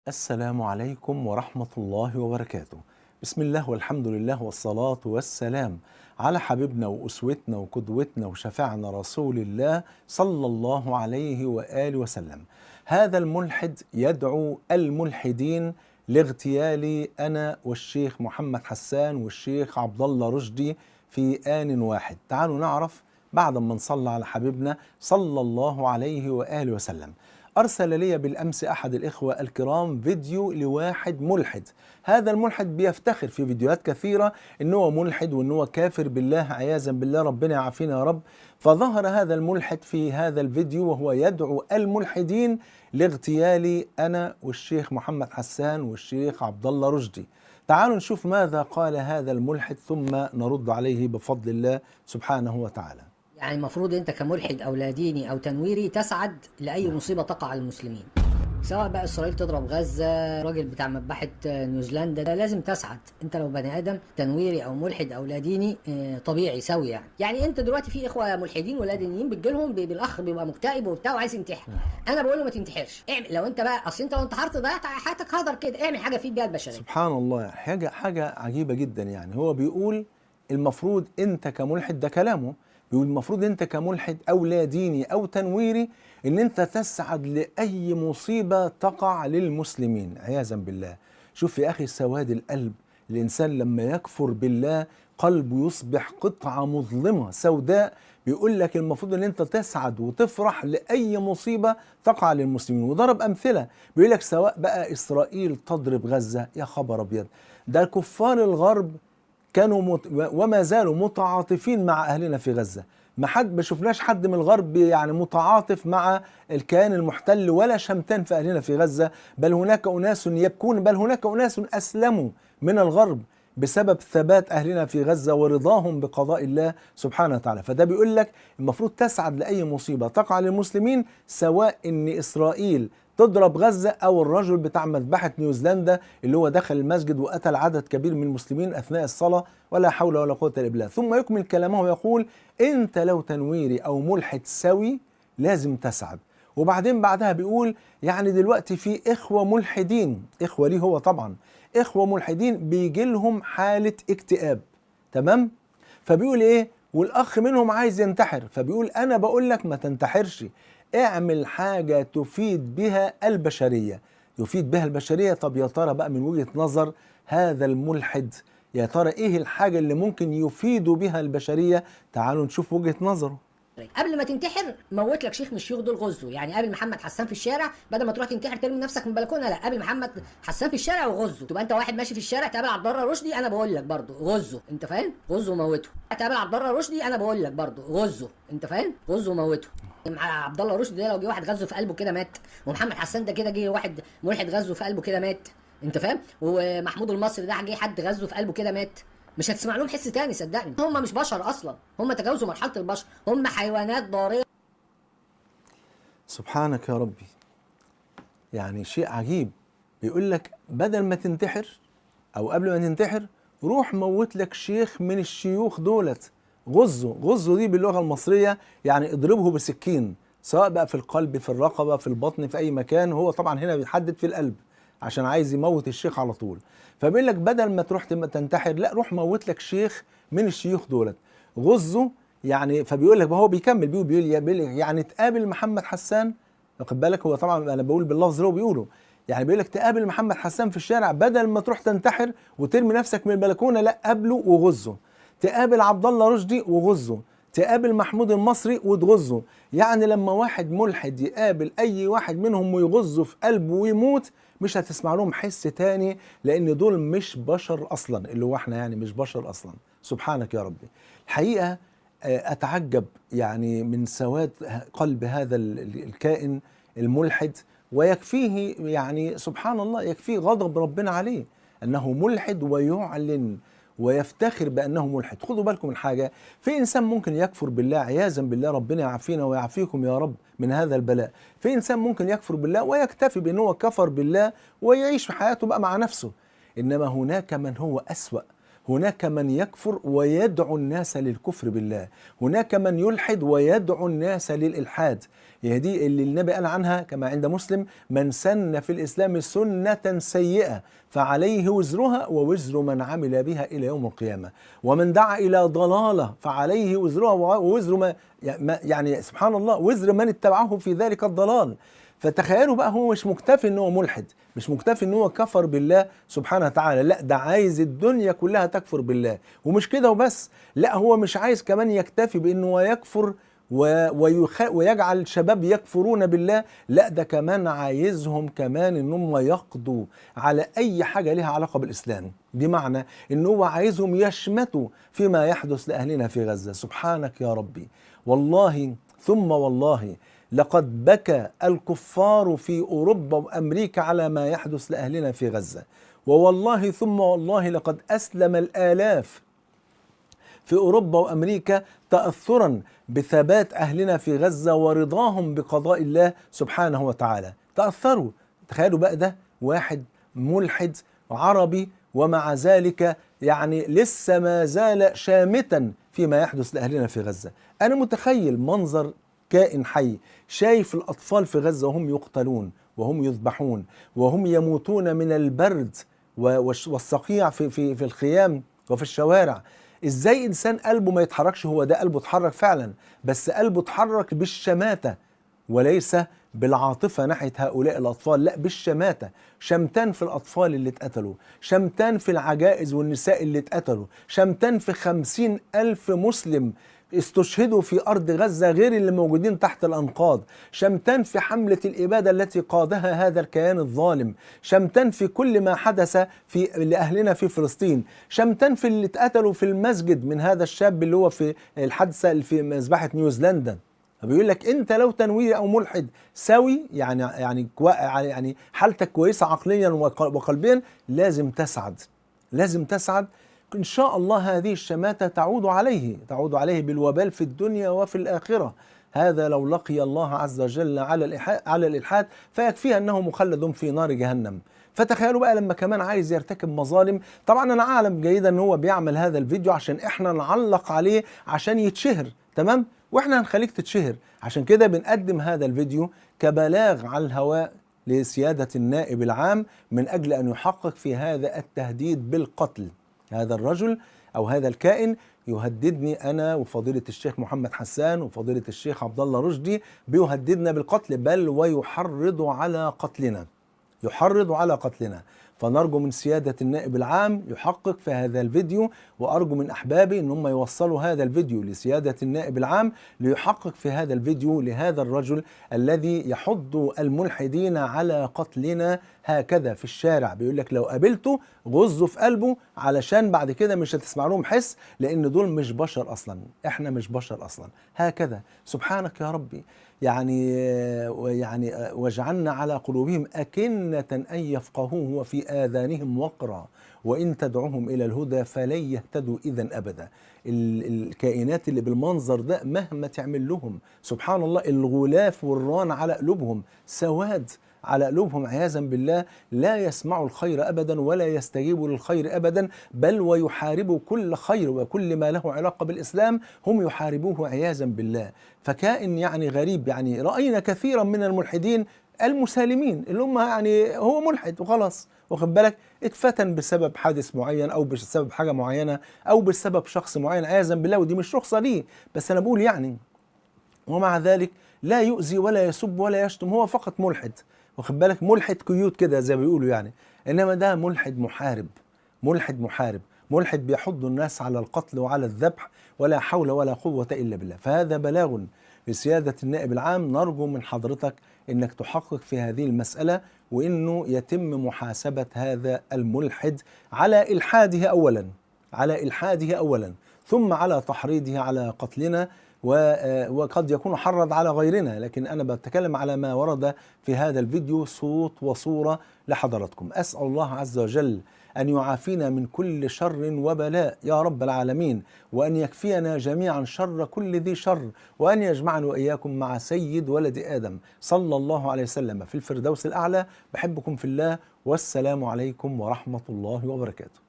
السلام عليكم ورحمة الله وبركاته. بسم الله والحمد لله والصلاة والسلام على حبيبنا وأسوتنا وقدوتنا وشفعنا رسول الله صلى الله عليه وآله وسلم. هذا الملحد يدعو الملحدين لاغتيالي أنا والشيخ محمد حسان والشيخ عبد الله رشدي في آن واحد. تعالوا نعرف بعد ما نصلي على حبيبنا صلى الله عليه وآله وسلم. أرسل لي بالأمس أحد الإخوة الكرام فيديو لواحد ملحد. هذا الملحد بيفتخر في فيديوهات كثيرة إن هو ملحد وإن هو كافر بالله عياذا بالله، ربنا يعافينا يا رب. فظهر هذا الملحد في هذا الفيديو وهو يدعو الملحدين لاغتيالي أنا والشيخ محمد حسان والشيخ عبد الله رشدي. تعالوا نشوف ماذا قال هذا الملحد ثم نرد عليه بفضل الله سبحانه وتعالى. يعني المفروض انت كملحد او لا ديني او تنويري تسعد لاي مصيبة تقع على المسلمين، سواء بقى اسرائيل تضرب غزة، الراجل بتاع مذبحه نيوزيلندا ده، لازم تسعد. انت لو بني ادم تنويري او ملحد او لا ديني طبيعي سوي. يعني انت دلوقتي في اخوه ملحدين ولا دينيين بتجيلهم بالاخ بيبقى مكتئب وبتاع وعايز ينتحر. انا بقول له ما تنتحرش، اعمل. لو انت بقى اصل انت لو انتحرت ضيعت حياتك هدر كده، اعمل حاجة تفيد بيها البشرية. سبحان الله، حاجة عجيبة جدا. يعني هو بيقول المفروض انت كملحد، ده كلامه، بيقول المفروض انت كملحد او لا ديني او تنويري ان انت تسعد لاي مصيبة تقع للمسلمين عياذا بالله. شوف يا اخي سواد القلب، الانسان لما يكفر بالله قلبه يصبح قطعة مظلمة سوداء. بيقول لك المفروض ان انت تسعد وتفرح لاي مصيبة تقع للمسلمين، وضرب امثلة. بيقول لك سواء بقى اسرائيل تضرب غزة، يا خبر ابيض، ده كفار الغرب كانوا وما زالوا متعاطفين مع اهلنا في غزة. ما شفناش حد من الغرب يعني متعاطف مع الكيان المحتل ولا شمتان في اهلنا في غزة، بل هناك اناس يبكون، بل هناك اناس اسلموا من الغرب بسبب ثبات اهلنا في غزة ورضاهم بقضاء الله سبحانه وتعالى. فده بيقول لك المفروض تسعد لاي مصيبة تقع للمسلمين، سواء ان اسرائيل تضرب غزة أو الرجل بتاع مذبحة نيوزيلندا اللي هو دخل المسجد وقتل عدد كبير من المسلمين أثناء الصلاة، ولا حول ولا قوة إلا بالله. ثم يكمل كلامه ويقول أنت لو تنويري أو ملحد سوي لازم تسعد. وبعدين بعدها بيقول يعني دلوقتي في إخوة ملحدين، إخوة ليه هو طبعا، إخوة ملحدين بيجي لهم حالة اكتئاب، تمام؟ فبيقول إيه؟ والأخ منهم عايز ينتحر، فبيقول أنا بقول لك ما تنتحرش، اعمل حاجة تفيد بها البشرية. يفيد بها البشرية؟ طب يا ترى بقى من وجهة نظر هذا الملحد، يا ترى ايه الحاجة اللي ممكن يفيدوا بها البشرية؟ تعالوا نشوف وجهة نظره. قبل ما تنتحر موت لك شيخ من الشيوخ دول غزة. يعني قابل محمد حسان في الشارع، بدل ما تروح تنتحر ترمي نفسك من بلكونة، لا قابل محمد حسان في الشارع وغزة. تبقى انت واحد ماشي في الشارع تقابل عبد الله رشدي، انا بقول لك برضه غزة، انت فاهم؟ غزة وموته. تقابل عبد الله رشدي، انا بقول لك برضه غزة، انت فاهم؟ غزة وموته. مع عبد الله رشدي ده لو جه واحد غزة في قلبه كده مات، ومحمد حسان ده كده جه واحد ملحد غزة في قلبه كده مات، انت فاهم؟ ومحمود المصري ده جه حد غزة في قلبه كده مات. مش هتسمع لهم حس تاني صدقني. هم مش بشر اصلا، هم تجاوزوا مرحلة البشر، هم حيوانات ضاريه. سبحانك يا ربي، يعني شيء عجيب. بيقول لك بدل ما تنتحر او قبل ما تنتحر روح موت لك شيخ من الشيوخ دولت، غزة. غزة دي باللغة المصرية يعني اضربه بسكين، سواء بقى في القلب، في الرقبة، في البطن، في اي مكان. هو طبعا هنا بيحدد في القلب عشان عايز يموت الشيخ على طول. فبيقول لك بدل ما تروح تنتحر، لا روح موت لك شيخ من الشيوخ دولت، غزة. يعني فبيقول لك، هو بيكمل بيقول يعني تقابل محمد حسان، واخد بالك؟ هو طبعا انا بقول باللفظ اللي هو بيقوله، يعني بيقول لك تقابل محمد حسان في الشارع، بدل ما تروح تنتحر وترمي نفسك من البلكونه، لا قابله وغزة. تقابل عبد الله رشدي وغزة، تقابل محمود المصري وتغزه. يعني لما واحد ملحد يقابل اي واحد منهم ويغزه في قلبه ويموت، مش هتسمع لهم حس تاني، لان دول مش بشر اصلا، اللي هو احنا يعني مش بشر اصلا. سبحانك يا ربي. الحقيقة اتعجب يعني من سواد قلب هذا الكائن الملحد، ويكفيه يعني سبحان الله يكفيه غضب ربنا عليه انه ملحد ويعلن ويفتخر بأنه ملحد. خدوا بالكم من حاجة، في إنسان ممكن يكفر بالله عياذا بالله، ربنا يعافينا ويعافيكم يا رب من هذا البلاء. في إنسان ممكن يكفر بالله ويكتفي بأنه هو كفر بالله ويعيش في حياته بقى مع نفسه، إنما هناك من هو أسوأ. هناك من يكفر ويدعو الناس للكفر بالله، هناك من يلحد ويدعو الناس للإلحاد. هي دي اللي النبي قال عنها كما عند مسلم: من سن في الإسلام سنة سيئة فعليه وزرها ووزر من عمل بها إلى يوم القيامة، ومن دعا إلى ضلالة فعليه وزرها ووزر ما يعني سبحان الله وزر من اتبعه في ذلك الضلال. فتخيلوا بقى، هو مش مكتفي ان هو ملحد، مش مكتفي ان هو كفر بالله سبحانه وتعالى، لا ده عايز الدنيا كلها تكفر بالله. ومش كده وبس، لا هو مش عايز كمان يكتفي بانه يكفر ويجعل الشباب يكفرون بالله، لا ده كمان عايزهم كمان ان هم يقضوا على اي حاجة لها علاقة بالاسلام. بمعنى ان هو عايزهم يشمتوا فيما يحدث لاهلنا في غزة. سبحانك يا ربي، والله ثم والله لقد بكى الكفار في أوروبا وأمريكا على ما يحدث لأهلنا في غزة، ووالله ثم والله لقد أسلم الآلاف في أوروبا وأمريكا تأثرا بثبات أهلنا في غزة ورضاهم بقضاء الله سبحانه وتعالى. تأثروا. تخيلوا بقى ده واحد ملحد عربي ومع ذلك يعني لسه ما زال شامتا فيما يحدث لأهلنا في غزة. أنا متخيل منظر كائن حي شايف الأطفال في غزة وهم يقتلون وهم يذبحون وهم يموتون من البرد والصقيع في في في الخيام وفي الشوارع. ازاي انسان قلبه ما يتحركش؟ هو ده قلبه اتحرك فعلا، بس قلبه اتحرك بالشماتة وليس بالعاطفة ناحية هؤلاء الأطفال، لا بالشماتة. شمتان في الأطفال اللي اتقتلوا، شمتان في العجائز والنساء اللي اتقتلوا، شمتان في 50,000 مسلم استشهدوا في أرض غزة غير اللي موجودين تحت الأنقاض، شمتان في حملة الإبادة التي قادها هذا الكيان الظالم، شمتان في كل ما حدث في لأهلنا في فلسطين، شمتان في اللي اتقتلوا في المسجد من هذا الشاب اللي هو في الحادثة اللي في مذبحة نيوزيلندا. بيقول لك انت لو تنويري او ملحد سوي يعني حالتك كويسة عقليا وقلبيا، لازم تسعد، لازم تسعد إن شاء الله. هذه الشماتة تعود عليه، تعود عليه بالوبال في الدنيا وفي الآخرة. هذا لو لقي الله عز وجل على الإلحاد فيكفيه أنه مخلد في نار جهنم. فتخيلوا بقى لما كمان عايز يرتكب مظالم. طبعا أنا أعلم جيدا أن هو بيعمل هذا الفيديو عشان إحنا نعلق عليه عشان يتشهر، تمام؟ وإحنا هنخليك تتشهر، عشان كده بنقدم هذا الفيديو كبلاغ على الهواء لسيادة النائب العام من أجل أن يحقق في هذا التهديد بالقتل. هذا الرجل أو هذا الكائن يهددني أنا وفضيلة الشيخ محمد حسان وفضيلة الشيخ عبد الله رشدي، بيهددنا بالقتل، بل ويحرض على قتلنا، يحرض على قتلنا. فنرجو من سيادة النائب العام يحقق في هذا الفيديو، وأرجو من أحبابي أن هم يوصلوا هذا الفيديو لسيادة النائب العام ليحقق في هذا الفيديو لهذا الرجل الذي يحض الملحدين على قتلنا هكذا في الشارع. بيقول لك لو قابلته غزة في قلبه علشان بعد كده مش هتسمع لهم حس، لأن دول مش بشر أصلا، إحنا مش بشر أصلا. هكذا. سبحانك يا ربي. يعني واجعلنا على قلوبهم أكنة أن يفقهوه وفي آذانهم وقرا وإن تدعوهم إلى الهدى فلن يهتدوا إذا أبدا. الكائنات اللي بالمنظر ده مهما تعمل لهم، سبحان الله، الغلاف والران على قلوبهم، سواد على قلوبهم عياذا بالله، لا يسمعوا الخير أبدا ولا يستجيبوا للخير أبدا، بل ويحاربوا كل خير وكل ما له علاقة بالإسلام هم يحاربوه عياذا بالله. فكائن يعني غريب. يعني رأينا كثيرا من الملحدين المسالمين اللي هم يعني هو ملحد وخلاص، واخد بالك، اتفتن بسبب حادث معين أو بسبب حاجة معينة أو بسبب شخص معين عياذا بالله، ودي مش رخصة ليه، بس أنا بقول يعني. ومع ذلك لا يؤذي ولا يسب ولا يشتم، هو فقط ملحد، واخد بالك، ملحد cute كده زي ما بيقولوا يعني. انما ده ملحد محارب، ملحد محارب، ملحد بيحض الناس على القتل وعلى الذبح، ولا حول ولا قوة إلا بالله. فهذا بلاغ لسيادة النائب العام، نرجو من حضرتك انك تحقق في هذه المسألة، وانه يتم محاسبة هذا الملحد على إلحاده أولا، على إلحاده أولا، ثم على تحريضه على قتلنا، وقد يكون حرض على غيرنا، لكن أنا بتكلم على ما ورد في هذا الفيديو صوت وصورة لحضراتكم. أسأل الله عز وجل أن يعافينا من كل شر وبلاء يا رب العالمين، وأن يكفينا جميعا شر كل ذي شر، وأن يجمعنا وإياكم مع سيد ولد آدم صلى الله عليه وسلم في الفردوس الأعلى. بحبكم في الله، والسلام عليكم ورحمة الله وبركاته.